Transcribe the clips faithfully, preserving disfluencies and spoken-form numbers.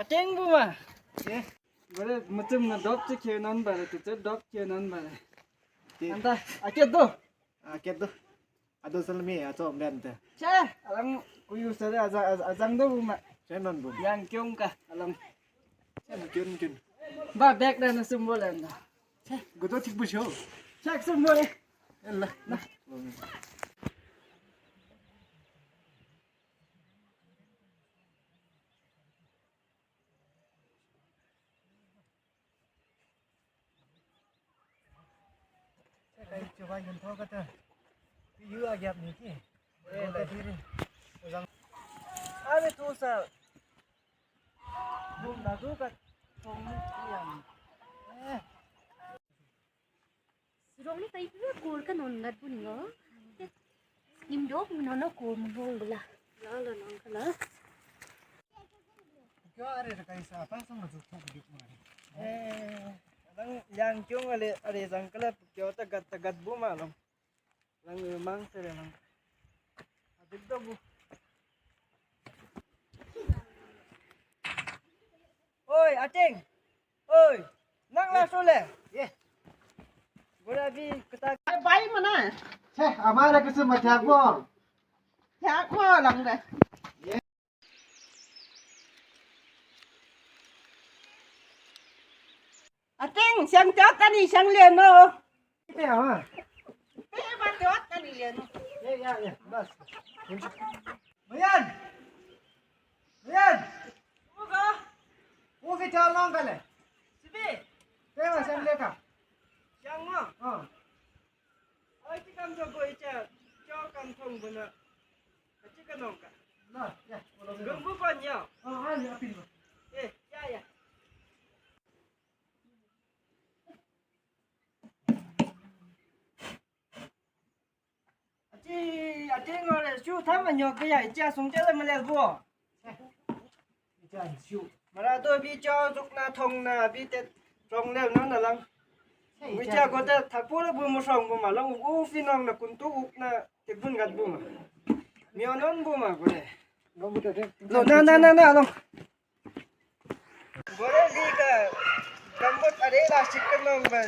Teng buma. Eh? Bore, mutum na dop che kenan bare, tu che dop kenan bare. Ti- Anda, aket do. Aket do. Ado salmi, ato bente. Che, alang kuyu sare aza-, aza-, azang do buma. Che non buma. Yang kyung ka, alang. Che mungkin, mungkin. Ba, bek da na sumbol anda. Che, godo tik busho. Che, sumbol e. Ella. Na. Kai chuba yun tho kata. Yu a gyap ni ki. Eh, ta diri. Are tu sa. Bum da du ka. Tong ni yang. Eh. Sirong ni kai pura kor ka non ngat bun yo. Nim dok mi nono kor mi hol bula. La la non ka la. Kyo are re kai sa pa sa ma ju thok dik ma. Eh, lang yang kyung ale are jang kala kyo ta gat ta gat bu ma long. Lang mang sere lang. Adik do bu. Oi, Ating. Oi, nang la sule. Ye. Gura bi kata. Bai mana. Che, amara kusu ma thak mo. Thak mo lang da. Ating, siang tiot tani, siang leno. Ite ama. Pe ba tiot tani leno. Ye, ya, ya, bas. Mayan. Mayan. Uga. Ufi tiot nong kale. Sibi. Pe ma siang leka. Siang mo. Oh. Ai, ti kam to go icha. Cho kam thong buna. Achi ka nong ka. Na, ya. Gumbu pan ya. Oh, ai, apin ba. Eh, ya, ya. Achi, achi ngore shu tham anyok ya, icha sung cha la male bu. Icha shu. Mara to bi cho tuk na thong na bi te trong le na na lang. Icha ko te thapu le bu mo song bu ma lang u fi nong na kun tu uk na te bun gat bu ma. Myo non bu ma ko le. Lo na na na na lo. Bore bi ka gambot are la sik nong ba.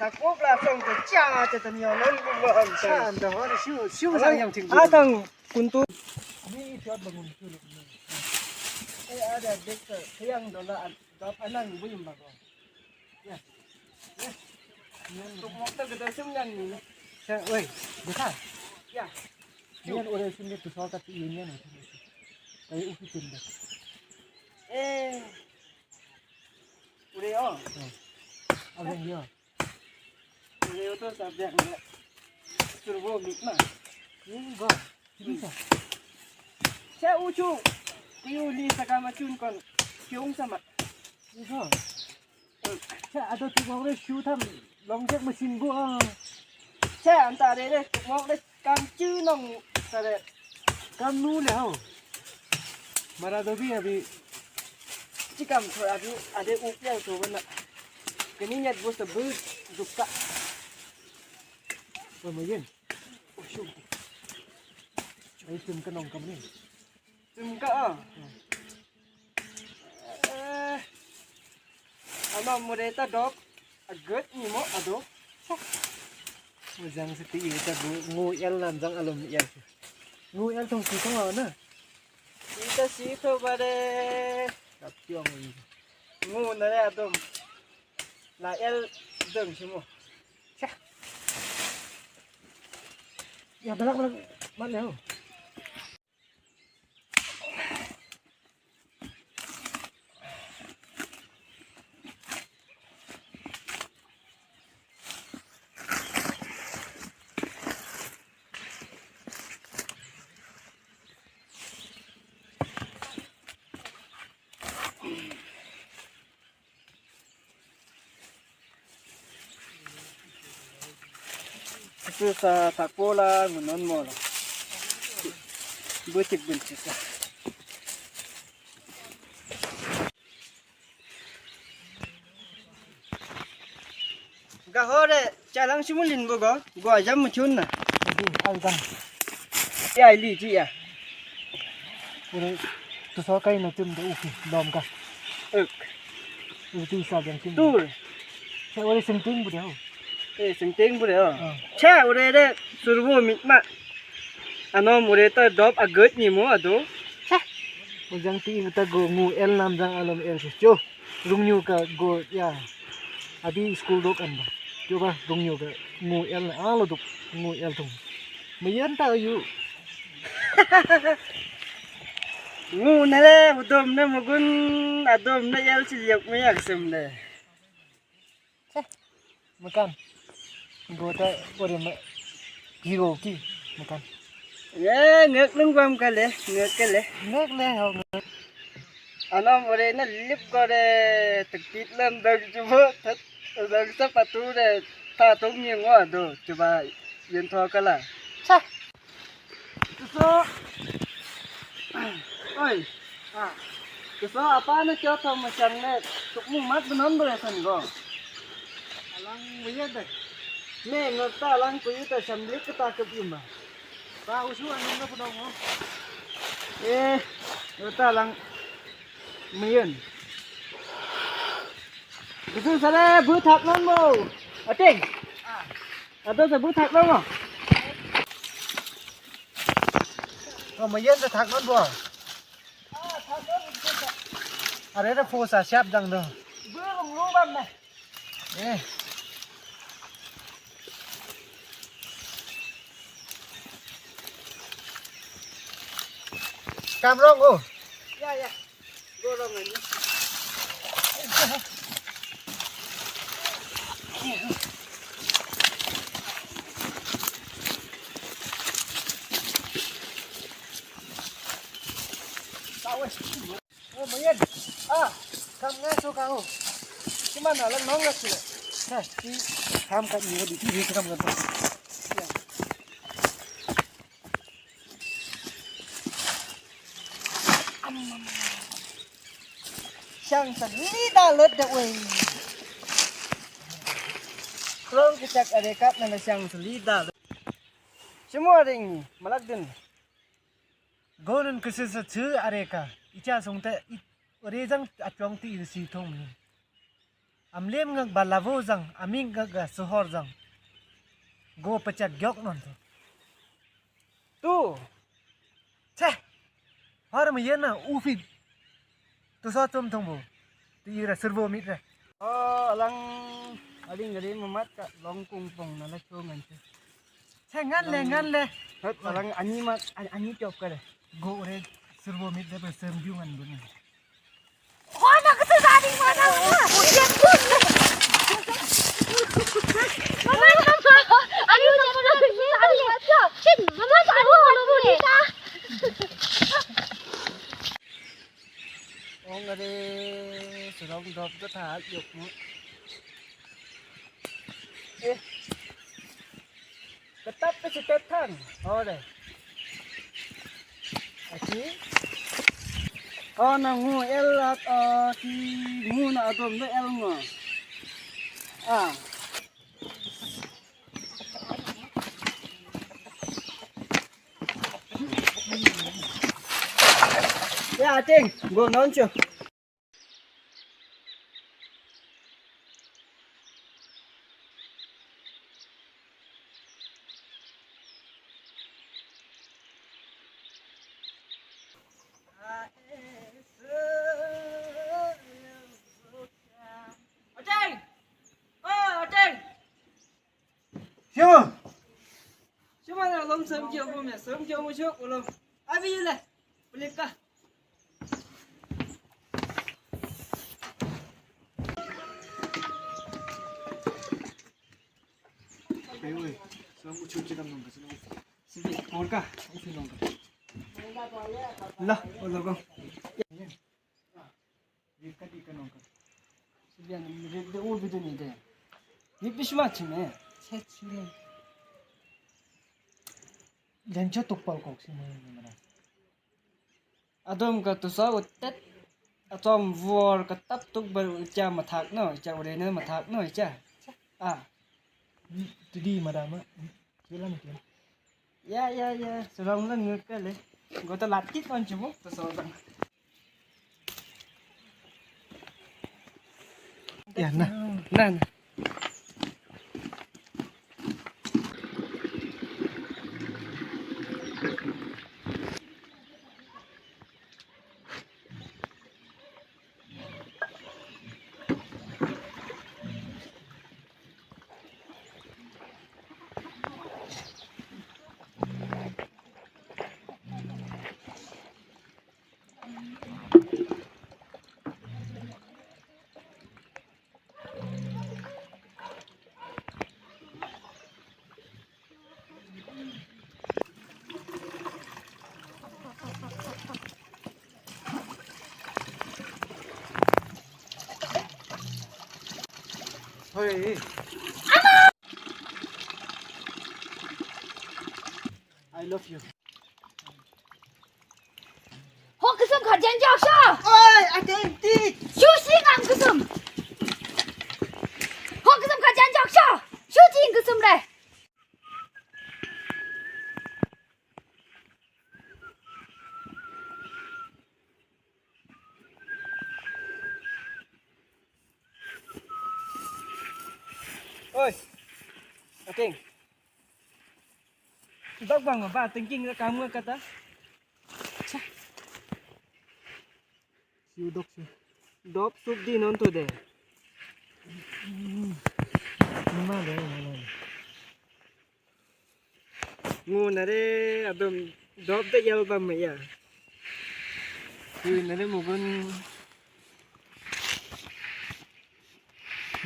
Takuk la song ka cha cha ta myo non bu ma am ta. Sa am ta hor shu, shu sa yang ting. Atang kuntu. Ni i chot ba ngun shu. Eh, ada dek ka yang dola an, dap anang bu yum ba ko. Ya. Tukmok ta gede sum yan ni. Sa, oi, buka. Ya. Yan ore sum ni tu sol ta ti yan. Ai u ki tin da. Eh. Ore o. Abang yo. Ore o to sa biang na. Turbo mik na. Ni go. Ni sa. Sa uchu. Ki u li sa kama chun kon. Ki ung sama. Ni go. Che, ado tukmok re shu tham long jek masin bu a. Che, anta re re tukmok re kam chu nong sa re. Kam nu le ho. Mara do bi abi. Chi kam tho abi, ade up ya to bana. Kani nyat bu sa bu dukka. Wa ma yen. O shu. Ai tum ka nong kam ni. Tum ka a. Eh. Ama mure ta dok. A gut ni mo a dok. Mo jang si ti i ta bu ngu el nan jang alom el. Ngu el tong si tong a na. Ita si to bare. Kap tiong i. Ngu na re a dom. La el dong si mo. Cha. Ya balak balak man leo. Su sa takpo la ngunon mo la. Butik buntik sa. Ga hore, chalang simulin bo go, go ajam muchun na. Di, ai gan. Ya, li ji ya. Ure, tu so kai na tum de uki, dom ka. Uk. Uti sa jang sin. Tur. Sa ore senteng bu de ho. Eh, senteng bu de ho. Ah. Cha ore de surbo mitma. Ano mure ta dop agut ni mo ado. Cha. Mo jang ti ta go ngu el nam jang alom el cho. Rung nyu ka go ya. Abi school dok an ba. Cho ba rung nyu ka ngu el na alo dok ngu el tung. Mayan ta yu. Ngu na le, udom ne mugun, adom ne yel si yok me yak sem ne. Makan. Gota ore ma. Hiro ki. Makan. Ye, ngek lung guam kale, ngek kale. Ngek le ho ngek. Anom ore na lip kore, tektit lam dang jubo, tat, dang sa patu de, ta tung ni ngo do, chuba, yen tho kala. Cha. Tuso. Oi. Ah. Tuso apa na kyo to ma chang ne. Tuk mu mat benon bere san go. Alang muye de. Ne ngota alang kuyu ta cham lik ta ke bima. Ba usu anu na pudong mo. Eh, ngota alang muyen. Tuso sare bu thak non mo. Ateng. Ah. Ado se bu thak nang mo. O, mayen se thak nang bo. Are re fo sa siap jang do. Bu rung rung bam me. Eh. Kam rong o. Ya, ya. O, mayen. A, kam ngai so ka o. Cuma na lang nong ngai sile. Sa, ti kam ka ni di ti kam ka. Siang salida lut da wei. Klong kicak arekat na siang salida lut. Semua ring malak din. Gonen kese sa chu areka. Icha song te i, ore jang achong ti i si thong ni. Amlem ngak ba lavo jang, aming ngak ga sohor jang. Go pachak gyok non to. Tu. Che. Har ma yena ufi. Tu so tum thong bo. Ti ira servo mit re. O, alang aling gari mamat ka long kung pong na la chong an che. Che ngan le, ngan le. Hot alang ani mat, ani chop ka re. Go re servo mit re ba servo ngan bo. Ong are, serong dop do tha yok mo. Eh. Ketap ke si tetang. O de. Aki. O na ngu el at o ti ngu na adom de el ngo. A. Ya ting, go non cho. Ateng! O, ateng! Siapa? Siapa na lom sem kio mo me, sem kio mo chok, lom. Abi le. Balik ka. Ayo, eh, sa mo chuchi kan nong kasi nong. Sige, kol ka. Ufi nong ka. La, o logo. Sige, ano, sige, ano, sige, de, o, video ni de. Ni pishma chime. Che, chime. Lencho tukpal kok si mo ni mara. Adom ka tusa utet. Atom vor ka tap tuk bar ucha mathak no, ucha urene mathak no, ucha. A. Tudi madama. Kila mi kila. Ya, ya, ya. Serong lang ngekele. Gota latit on chimu. Tusa utang. Ya, na. Na, na. Hoi. I love you. Ho kusum kha jen jok sha. Oi, I can't eat. Shu si ngam kusum. Ho kusum kha jen jok sha. Shu si kusum re. Oi. Aking. Dok bang ba thinking ka kam nga kata. Cha. Siu dok siu. Dop sup di non to de. Nima de, nima de. Ngu nare adom dop de yal bam ya. Ngu nare mugun.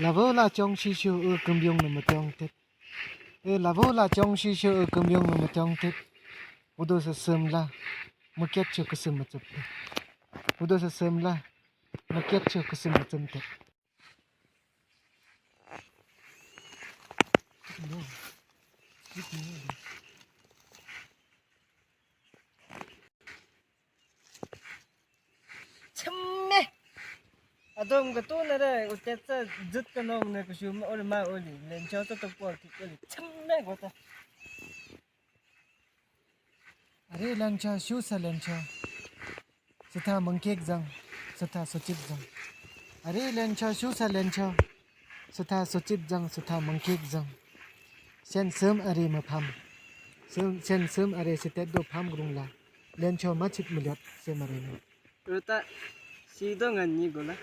Lavo la chong shishu u kumbyong na matong tet. E lavo la chong shishu u kumbyong na matong tet. Udo sa sem la. Maket chu kusum matsup. Udo sa sem la. Maket chu kusum matsup tet. Chemme. Adom ka tu na re, utet sa jut ka nom na kusum ol ma oli. Lencho sa to por ki oli. Chemme gota. Are lencho, shu sa lencho. Sutha mangkek zang, sutha suchip zang. Are lencho, shu sa lencho. Sutha suchip zang, sutha mangkek zang. Sen sum are mapham. Sum, sen sum are sitet do pham grung la. Lencho machip muliot se mare na. Ruta, si do ngan ni gola.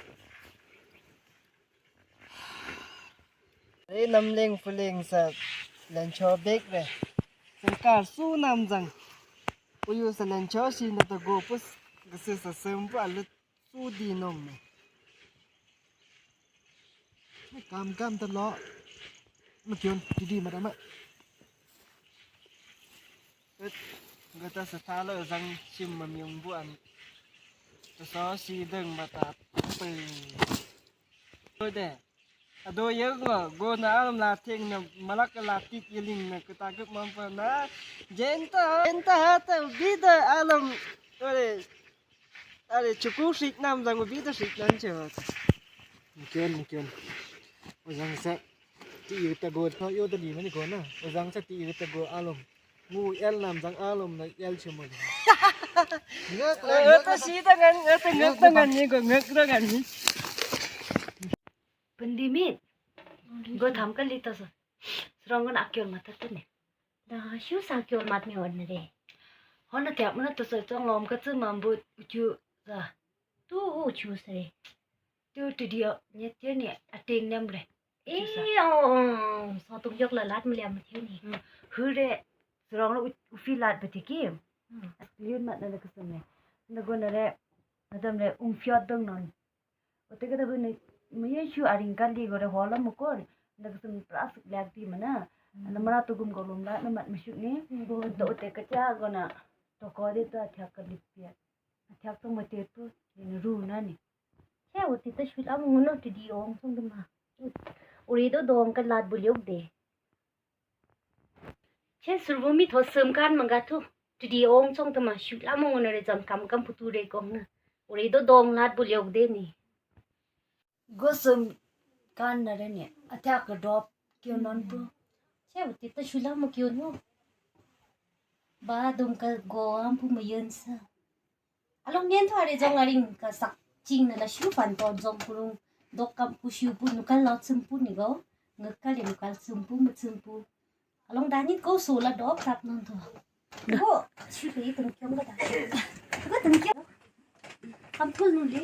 Ai namleng puleng sa lencho bek re. Sengkar su nam zang. Uyu sa lencho si na ta go pus gese sa sempu alut su di nom me. Kam kam ta lo. Makion di di madama. Ut, gata sa talo zang sim mamiung buan. Tuso si deng mata pe. Ode. Ado yego, go na alam la ting na malak la tik yeling na kata ke mampa na. Jenta, jenta hata bida alam. Ore, are chuku sik nam zang bida sik nan che hata. Mungkin, mungkin. Ozang sa ti yu ta go to yo ta di mani go na. Ozang sa ti yu ta go alam. Ngu el nam zang alom na el chemo. Ngak la, eh, ngak ta la. Si ta ngan, eh, ta ngak ta ngan ni go, ngak ta ngan ni. Pandimit. Go tham ka li ta sa. Srong ngan akyol mat ta ne. Da shu sa akyol mat mi on re. Hon na tiap mana to sa chong lom ka tsu mambut uchu sa. Tu uchu sa re. Tu tu dio, nye tio ni ating nem re. Eh, oh, oh, so tung yok la lat meliam tio ni. Hmm. Hure, serong lo u-, ufi lat betiki. Hmm. Liun mat na le kesem ne. Na go na le, madam le, um fiot dong non. Ote kata hure, meye shu aring kali go re hola mukor. Na kesem plastik lak di mana. Hmm. Na mara tugum golum lat na mat masuk ni. Hmm. Ote, ote kacha go na toko de ta thiak kali pia. Thiak tong mate tu, ni ru na ni. Che, uti ta shula mo ngono ti di ong song tama. Uri do dong ka lat buliok de. Che, surbo mi tho sem kan manga tu. Ti di ong song tama shula mo ngono re zam kam kam putu re kong na. Uri do dong lat buliok de ni. Go sem kan na re ni. Ata ka dop kyo non tu. Che, uti ta shula mo kyo no. Ba dum ka go am pu mo yen sa. Along nien tho are zong aring ka sak ching na la shu pan ton zong kurung Dok kam ku siu pu nukal lo tsumpu ni go. Ngakal ya nukal tsumpu mu tsumpu. Along dani ko sola dok tap non to. Go, siu pe itong kiong ga da. Go tong kiong. Kam pul nu le.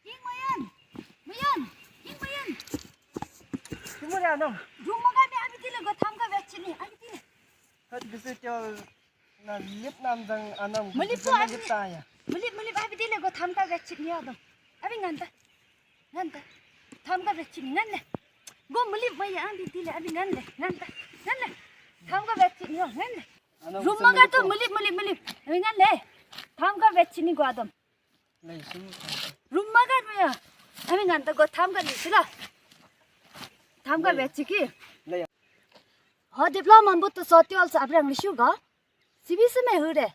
Ing mayan. Mayan. Ing mayan. Tumur ya nong. Jung maga me abi dile go tham ka vechini. Abi dile. Hat gisi tyo na lip nam jang anong. Malip gisi to na abi lip ta ya. Malip, malip abi dile go tham ka vechini ya dong. Abi nganta. Nganta. Tham ka vechini nganta. Go malip maya abi dile abi nganta. Nganta. Nganta. Tham ka vechini ya nganta. Anong. Jung maga to malip, malip, malip. Abi nganta. Tham ka vechini go adom. Lei, sumu. Rumma ga maya. Ami nganta go tham ga ni sila. Tham ga. Lei. Bechiki. Lei. Ho diplo mambu to so tiol sa abrang lishu ga. Sibi se me hure.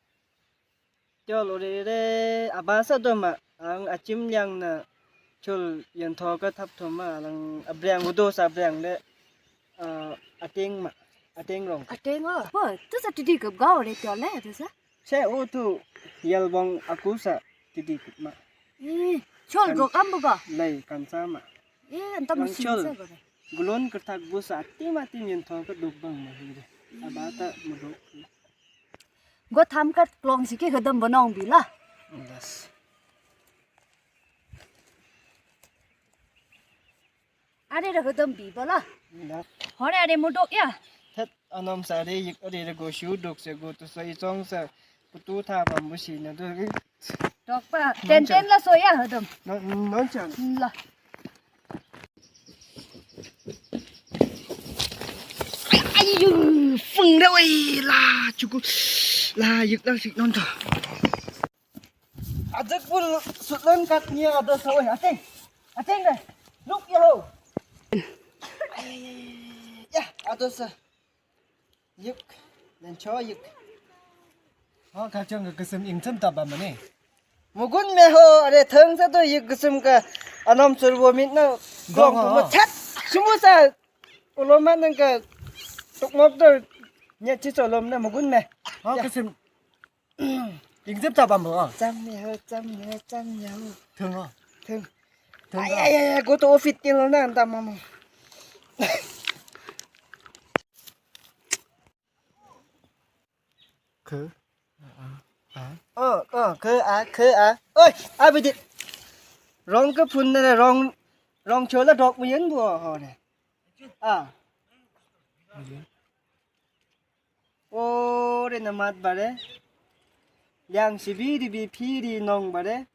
Tiol ure re abasa doma ang achim liang na chul yentho ka thap thoma lang abrang udo sa abrang le. Ah, ateng ma. Ateng rong. Ateng o. Ho, tu sa tidi gap ga ure tiol le tu sa. Se o tu yalbong aku sa tidi ma. Eh, chol go kambu ga. Lei kansa ma. Eh, anta musin sa go. Gulon kertak bu sa ati mati nyen thong ke duk bang ma hire. Abata muduk. Go tham kat klong siki gedem bonong bila. Das. Are re gedem bi bala. Hore are mudok ya. Thet anom sare yik are re go shu dok se go tu so isong se putu tha bambu si na do. Dok pa. Ten ten la so ya hedem. Non chan. La. Ayu, fung re wei la chuku. La yik la sik non to. Ajak pul sutlan kat nia adosa wei, ateng. Ateng re. Luk ya ho. Ay, ay, ay, ay, ay. Ya, adosa. Yuk. Lencho yuk. Ha, kachang ka kesem ingchem taba mane. Mugun me ho, are thang sa to yuk kesem ka anom surbo mit na. Gong, gong, gong, gong. Chat. Sumusa. Uloman nang ka tukmok to. Nya chi solom na mugun me. Ha, ya. Kesem. Ingzep ta bambo, ah. Cham nyaho, cham nyaho, cham nyaho. Thang, ah. Thang. Thang, ah. Ay, ay, ay, ay, go to office til na, anta mama. Khe. Ah, ah. Oh, oh, khe, ah, khe, ah. Oi, abidit. Rong ke phun na, rong, rong chola dok mu yen bu, ho ne. Ah. Ore namat bare. Liang sibi ribi phiri nong bare.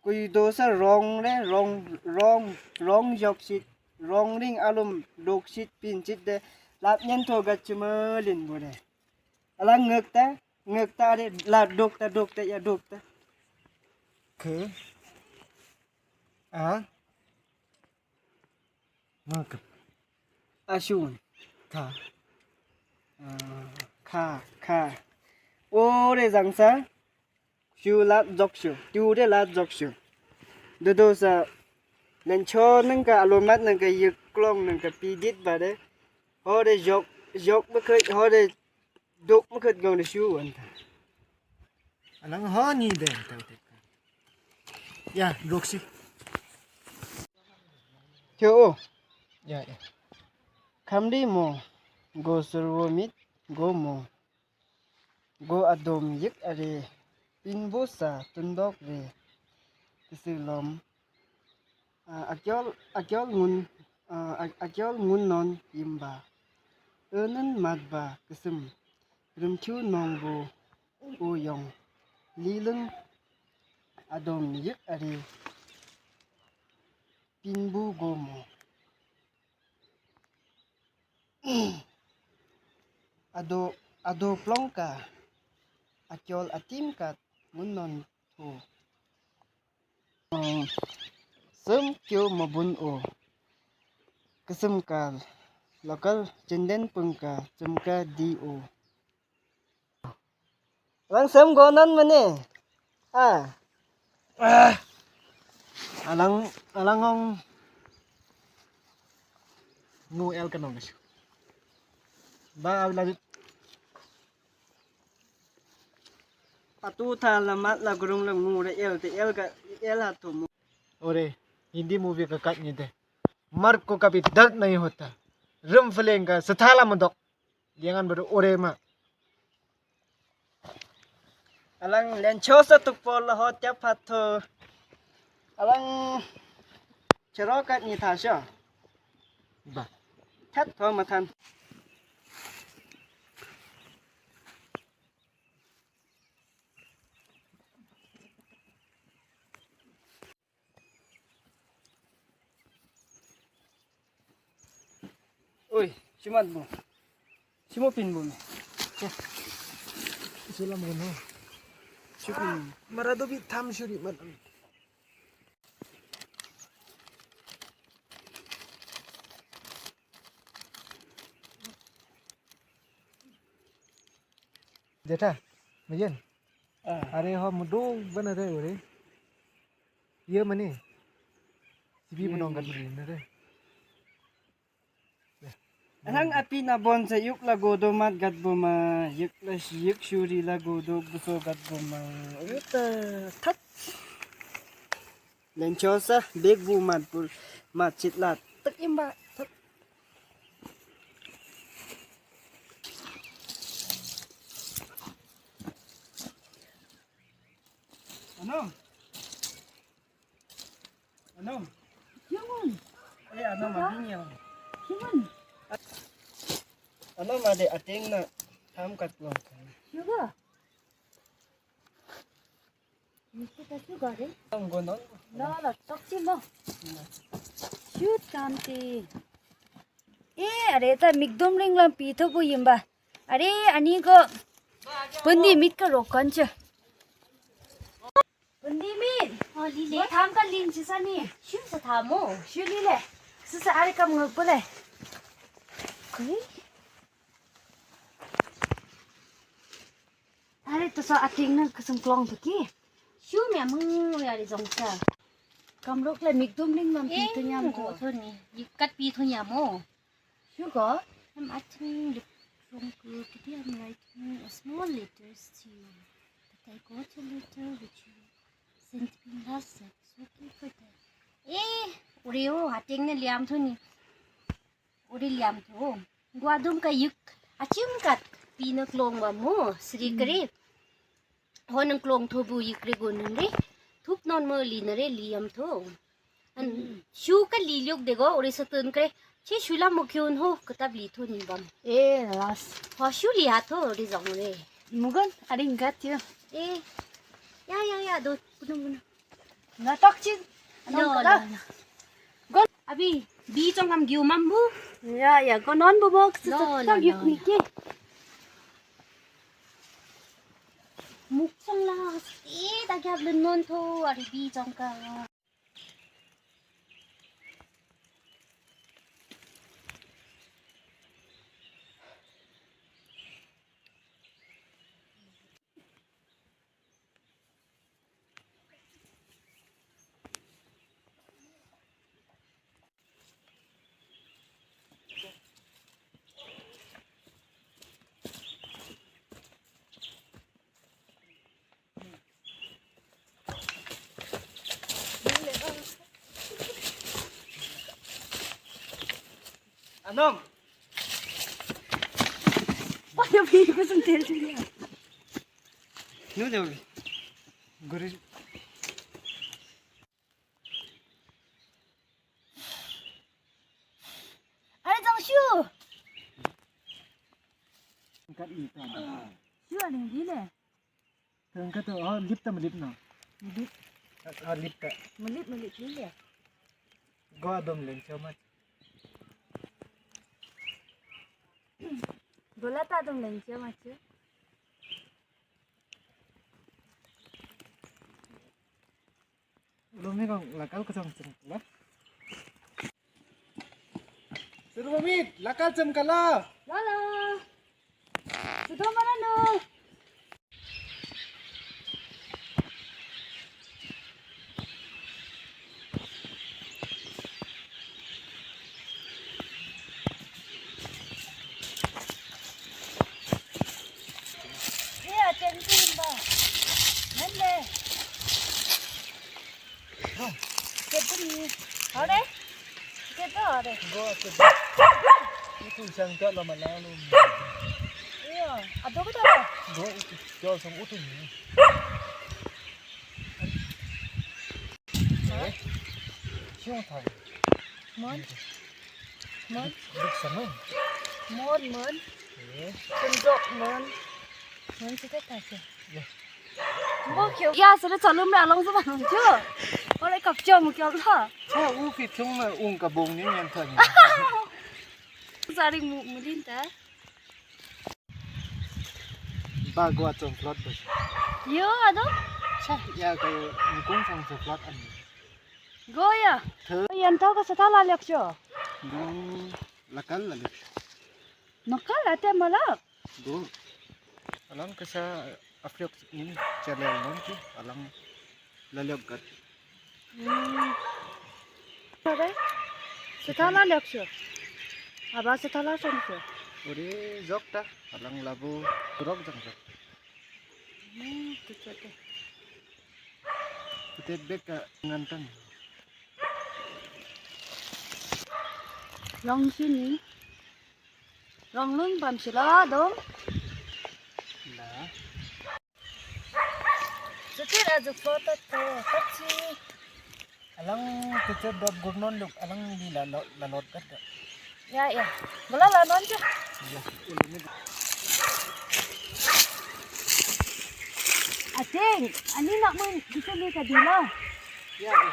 Kui dosa rong re, rong, rong, rong jok sit, rong ring alum dok sit pin sit de. Lap nyen to gat chimalin bore. Alang ngek ta, ngek ta re, la dok ta, dok ta, ya dok ta. Ke? Ah? Ngek. Asun. Ka. Ah, ka, ka. Ore jangsa. Shu lat jok shu. Tiu de lat jok shu. Dodo sa. Nen cho nang ka alomat nang ka yek klong nang ka pidit ba de. Hore jok, jok ba ke, hore dok ma khat gong de shu wan ta. Alang ho ni de ta te. Ya, dok si. Cho o. Ya, ya. Khamri mo, go surwo mit, go mo. Go adom yik are, pinbu sa tundok re. Kisilom. Ah, akyol, akyol ngun, ah, ak-, akyol ngun non yimba. Önün matba kisim. Rimchu nongbu uyong. Lilung adom yik are. Pinbu gomo. Ado, ado plong ka. Akyol atim ka ngun non thu. Sum kyo mabun o. Kesem ka lokal chinden pung ka sum ka di o. Alang sum gonan mane. Ah. Ah. Alang, alang ong. Ngu el ka nong shu. Ba abla bit. Atu tha la mat la gurung la ngu re el te el ka el ha tu mu. Ore, Hindi movie ka kat ni te. मर्द को कभी दर्द नहीं होता. Rum feleng ka sathala mandok. Jangan baru ore ma. Alang lencho sa tukpol la ho tiap hato. Alang cherokat ni thasho. Ba. That ho matan. Oi, simat bu. Simo pin bu me. Sulam bu no. Sipin. Marado bi tham suri mat. Jeta, mayen. Ah. Are ho mudu bana re ore. Ye mane. Sibi bunong kat mane re. Hang api na bon sa yuk la godo mat gat buma, yuk la yuk suri la godo buso gat buma. Uta, that. Lencho sa bek bu mat bul mat chit lat. Tak imba. Tak. Ano? Ano? Simun. Eh, ano, maginyo. Simun. Ano, made ating na ham kat long. Sugar. Miski ta sugar, eh? Ang gonon. No, no, toksi mo. Shoot, kanti. Eh, are ta mikdum ring lam pito bu yimba. Are, ani ko. Pundi mit ka rokan cha. Pundi mit. Oh, lile. Mo tham ka lin chi sani. Shu sa thamo. Shu lile. Sa sa are kam ngak pule. Kui. Are to sa ating na kasang klong to ki. Shu mi amang ya ri jong sa. Kam rok le mikdum ling mam pi to nyam ko. Thoni. Yikat pi to nyam mo. Shu ko. I'm actually lip from good. Today I'm writing a small letters to you. But I got a letter which you sent me last night. So thank you for that. Eh, uri o, ating na liam thoni. Uri liam tho. Gwadum ka yuk. Achim kat. Pina klong wa mo. Sri kre. Ho nang klong tho bu yuk re go nang re. Thup non mo li na re liam tho. An shu ka li lyuk de go. Uri satun kre. Che shula mo kyun ho. Katab li tho ni bam. Eh, las. Ho shu li ha tho. Uri zong re. Mugon. Aring gat yo. Eh. Ya, ya, ya. Do. Punung, punung. Nga tok chin. No, no, no. Gon. Abi, bi chong am giu mam bu. Ya, ya, gon non bu mok su. No, no, no, no. Yuk ni ki. Muk chong la. Eh, ta gyap lun non tho, ari bi chong ka. Anom. Oye, vi, pues un tel. No, no. Guri. Are jang shu. Kat i kan. Shu are ni le. Tengka to, oh, lip ta malip no. Malip. Oh, lip ta. Malip, malip, lip ya. Go adom len choma. Gola ta adom len choma chu. Lumi kong lakal ko chong chong la. Suruh mit, lakal chong kala. Lala. Sudo mana no. Go ate. Itu siyang ka la malalu. Iya, ado ka ta. Go itu, yo sang utu ni. Eh? Siyang ta. Mon. Mon. Big sama. Mon, mon. Eh? Tunjok, mon. Mon sita ta siyang. Ya. Mo kyo. Ya, sere chalum re along sa ba nong kyo. Ore kap kyo mo kyo la. Sa u ki chung na ung ka bong ni nyan ta ni. Sari mu, mulin ta. Ba gua chong plot ba. Yo, ado? Sa, ya ka yo, ngkong sang sa plot an. Go ya. Tho. Yan tau ka sa ta la lek syo. Go, lakal la lek. Nakal ate malak. Go. Alang kasa afyok ini channel non ki alang lalok kat. Hmm. Sabe? Setala lek syo. Aba setala syo. Uri jok ta alang labu turok jang jok. Hmm, tu tu tu. Kutet bek ka ngantan. Long sini. Long lung bam sila dong. Na. Sutir aju foto to, kachi. Alang picture dot gurnon luk, alang di la lo-, la lot kat. Ya, ya. Bala la non ja. Ya, ulini. Ating, ani nak mun bisa ni ka dila. Ya, ya.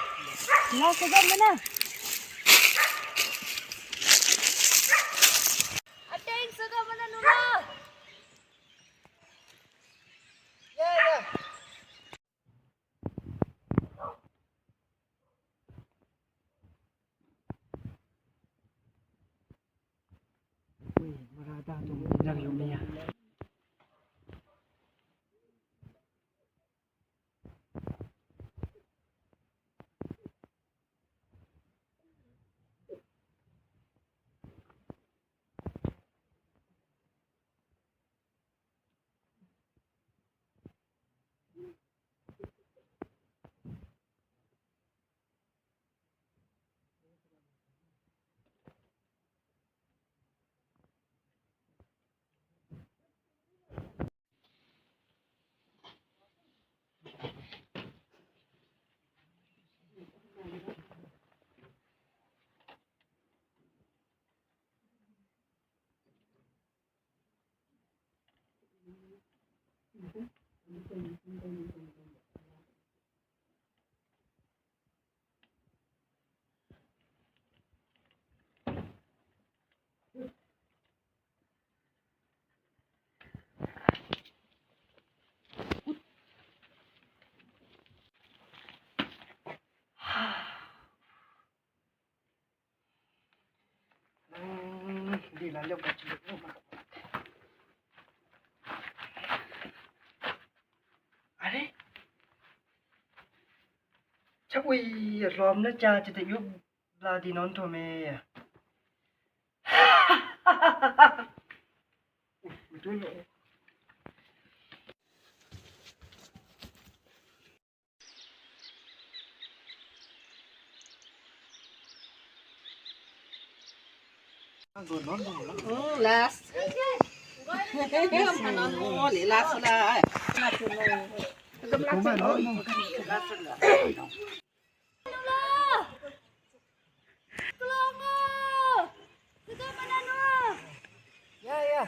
La, saga mana? Ating, saga mana nula? Ya, ya. Uy, marata tong inar yung niya. Are? Cha ui, rom na cha, cha te yub la di non to me ya. Mm, last. Last la. Ya, ya.